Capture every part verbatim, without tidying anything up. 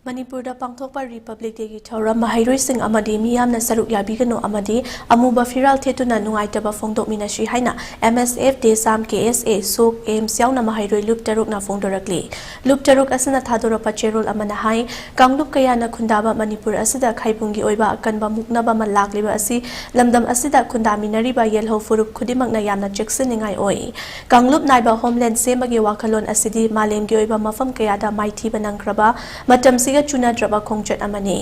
ꯃꯅꯤꯄꯨꯔꯗ ꯄꯥꯡꯊꯣꯛꯄ ꯔꯤꯄꯕ꯭ꯂꯤꯛ ꯗꯦꯒꯤ ꯊꯧꯔꯝ ꯃꯍꯩꯔꯣꯏꯁꯤꯡ ꯑꯃꯗꯤ ꯃꯤꯌꯥꯝꯅ ꯁꯔꯨꯛ ꯌꯥꯕꯤꯒꯅꯨ ꯑꯃꯗꯤ ꯑꯃꯨꯕ ꯐꯤꯔꯥꯜ ꯊꯦꯠꯇꯨꯅ ꯅꯨꯡꯉꯥꯏꯇꯕ ꯐꯣꯡꯗꯣꯛꯃꯤꯟꯅꯁꯤ ꯍꯥꯏꯅ M S F, DESAM, K S A, SOC, AIMS ꯌꯥꯎꯅ ꯃꯍꯩꯔꯣꯏ ꯂꯨꯞ ꯇꯔꯨꯛꯅ ꯐꯣꯡꯗꯣꯔꯛꯂꯤ꯫ ꯂꯨꯞ ꯇꯔꯨꯛ ꯑꯁꯤꯅ ꯊꯥꯗꯣꯔꯛꯄ ꯆꯦꯔꯣꯜ ꯑꯃꯅ ꯍꯥꯏ, ꯀꯥꯡꯂꯨꯞ ꯀꯌꯥꯅ ꯈꯨꯟꯗꯥꯕ ꯃꯅꯤꯄꯨꯔ ꯑꯁꯤꯗ ꯈꯥꯏꯕꯨꯡꯒꯤ ꯑꯣꯏꯕ ꯑꯀꯟꯕ ꯃꯨꯛꯅꯕ ꯑꯃ ꯂꯥꯛꯂꯤꯕ ꯑꯁꯤ ꯂꯝꯗꯝ ꯑꯁꯤꯗ ꯈꯨꯟꯗꯥꯃꯤꯟꯅꯔꯤꯕ ꯌꯦꯜꯍꯧ ꯐꯨꯔꯨꯞ ꯈꯨꯗꯤꯡꯃꯛꯅ ꯌꯥꯝꯅ ꯆꯦꯛꯁꯤꯟꯅꯤꯡꯉꯥꯏ ꯑꯣꯏ꯫ ꯀꯥꯡꯂꯨꯞ ꯅꯥꯏꯕ ꯍꯣꯝꯂꯦꯟ ꯁꯦꯝꯕꯒꯤ ꯋꯥꯈꯜꯂꯣꯟ ꯑꯁꯤꯗꯤ ꯃꯥꯂꯦꯝꯒꯤ ꯑꯣꯏꯕ ꯃꯐꯝ ꯀꯌꯥꯗ ꯃꯥꯏꯊꯤꯕ ꯅꯪꯈ꯭ꯔꯕ ꯃꯇꯝꯁꯤꯒ ꯆꯨꯅꯗ꯭ꯔꯕ ꯈꯣꯡꯆꯠ ꯑꯃꯅꯤ꯫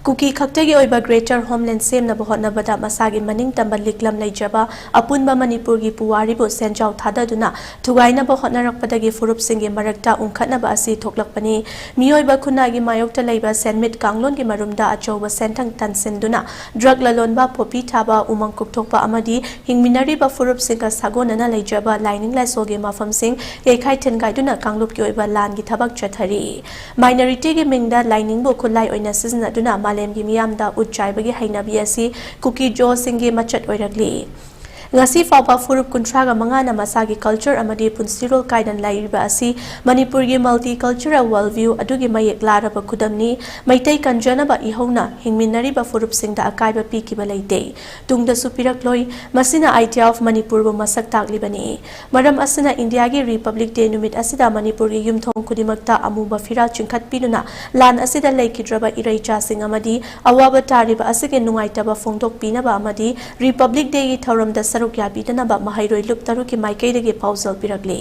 ꯀꯨꯀꯤ ꯈꯛꯇꯒꯤ ꯑꯣꯏꯕ ꯒ꯭ꯔꯦꯇꯔ ꯍꯣꯝꯂꯦꯟ ꯁꯦꯝꯅꯕ ꯍꯣꯠꯅꯕꯗ ꯃꯁꯥꯒꯤ ꯃꯅꯤꯡ ꯇꯝꯕ ꯂꯤꯛꯂꯝ ꯂꯩꯖꯕ ꯑꯄꯨꯟꯕ ꯃꯅꯤꯄꯨꯔꯒꯤ ꯄꯨꯋꯥꯔꯤꯕꯨ ꯁꯦꯟꯖꯥꯎ ꯊꯥꯗꯗꯨꯅ ꯊꯨꯒꯥꯏꯅꯕ ꯍꯣꯠꯅꯔꯛꯄꯗꯒꯤ ꯐꯨꯔꯨꯞꯁꯤꯡꯒꯤ ꯃꯔꯛꯇ ꯎꯪꯈꯠꯅꯕ ꯑꯁꯤ ꯊꯣꯛꯂꯛꯄꯅꯤ꯫ ꯃꯤꯑꯣꯏꯕ ꯈꯨꯟꯅꯥꯏꯒꯤ ꯃꯥꯌꯣꯛꯇ ꯂꯩꯕ ꯁꯦꯟꯃꯤꯠ ꯀꯥꯡꯂꯣꯟꯒꯤ ꯃꯔꯨꯝꯗ ꯑꯆꯧꯕ ꯁꯦꯟꯊꯪ ꯇꯥꯟꯁꯤꯟꯗꯨꯅ ꯗ꯭ꯔꯒ ꯂꯂꯣꯟꯕ, ꯄꯣꯄꯤ ꯊꯥꯕ, ꯎꯃꯪ ꯀꯣꯛꯊꯣꯛꯄ ꯑꯃꯗꯤ ꯍꯤꯡꯃꯤꯟꯅꯔꯤꯕ ꯐꯨꯔꯨꯞꯁꯤꯡꯒ ꯁꯥꯒꯣꯟꯅꯅ ꯂꯩꯖꯕ ꯂꯥꯏꯅꯤꯡ ꯂꯥꯏꯁꯣꯜꯒꯤ ꯃꯐꯝꯁꯤꯡ ꯌꯩꯈꯥꯏ ꯊꯤꯟꯒꯥꯏꯗꯨꯅ ꯀꯥꯡꯂꯨꯞꯀꯤ ꯑꯣꯏꯕ ꯂꯥꯟꯒꯤ ꯊꯕꯛ ꯆꯠꯊꯔꯤ꯫ ꯃꯥꯏꯅꯣꯔꯤꯇꯤꯒꯤ ꯃꯤꯡꯗ ꯂꯥꯏꯅꯤꯡꯕꯨ ꯈꯨꯠꯂꯥꯏ ꯑꯣꯏꯅ ꯁꯤꯖꯤꯟꯅꯗꯨꯅ ꯃꯥꯂꯦꯝꯒꯤ ꯃꯤꯌꯥꯝꯗ ꯎꯠ ꯆꯥꯏꯕꯒꯤ ꯍꯩꯅꯕꯤ ꯑꯁꯤ ꯀꯨꯀꯤ ꯖꯣꯁꯤꯡꯒꯤ ꯃꯆꯠ ꯑꯣꯏꯔꯛꯂꯤ꯫ ꯉꯁꯤ ꯐꯥꯎꯕ ꯐꯨꯔꯨꯞ ꯀꯨꯟꯊ꯭ꯔꯥꯒ ꯃꯉꯥꯅ ꯃꯁꯥꯒꯤ ꯀꯜꯆꯔ ꯑꯃꯗꯤ ꯄꯨꯟꯁꯤꯔꯣꯜ ꯀꯥꯏꯅ ꯂꯩꯔꯤꯕ ꯑꯁꯤ ꯃꯅꯤꯄꯨꯔꯒꯤ multicultural world view ꯑꯗꯨꯒꯤ ꯃꯌꯦꯛ ꯂꯥꯔꯕ ꯈꯨꯗꯝꯅꯤ꯫ ꯃꯩꯇꯩ ꯀꯟꯖꯅꯕ ꯏꯍꯧꯅ ꯍꯤꯡꯃꯤꯟꯅꯔꯤꯕ ꯐꯨꯔꯨꯞꯁꯤꯡꯗ ꯑꯀꯥꯏꯕ ꯄꯤꯈꯤꯕ ꯂꯩꯇꯦ꯫ ꯇꯨꯡꯗꯁꯨ ꯄꯤꯔꯛꯂꯣꯏ꯫ ꯃꯁꯤꯅ idea of ꯃꯅꯤꯄꯨꯔꯕꯨ ꯃꯁꯛ ꯇꯥꯛꯂꯤꯕꯅꯤ꯫ ꯃꯔꯝ ꯑꯁꯤꯅ ꯏꯟꯗꯤꯌꯥꯒꯤ ꯔꯤꯄꯕ꯭ꯂꯤꯛ ꯗꯦ ꯅꯨꯃꯤꯠ ꯑꯁꯤꯗ ꯃꯅꯤꯄꯨꯔꯒꯤ ꯌꯨꯝꯊꯣꯡ ꯈꯨꯗꯤꯡꯃꯛꯇ ꯑꯃꯨꯕ ꯐꯤꯔꯥꯜ ꯆꯤꯡꯈꯠꯄꯤꯗꯨꯅ ꯂꯥꯟ ꯑꯁꯤꯗ ꯂꯩꯈꯤꯗ꯭ꯔꯕ ꯏꯔꯩꯆꯥꯁꯤꯡ ꯑꯃꯗꯤ ꯑꯋꯥꯕ ꯇꯥꯔꯤꯕ ꯑꯁꯤꯒꯤ ꯅꯨꯡꯉꯥꯏꯇꯕ ꯐꯣꯡꯗꯣꯛꯄꯤꯅꯕ ꯑꯃꯗꯤ ꯔꯤꯄꯕ꯭ꯂꯤꯛ ꯗꯦꯒꯤ ꯊꯧꯔꯝꯗ ꯁꯔꯨꯛ ꯌꯥꯕꯤꯗꯅꯕ ꯃꯍꯩꯔꯣꯏ ꯂꯨꯞ ꯇꯔꯨꯛꯀꯤ ꯃꯥꯏꯀꯩꯗꯒꯤ ꯄꯥꯎꯖꯦꯜ ꯄꯤꯔꯛꯂꯤ꯫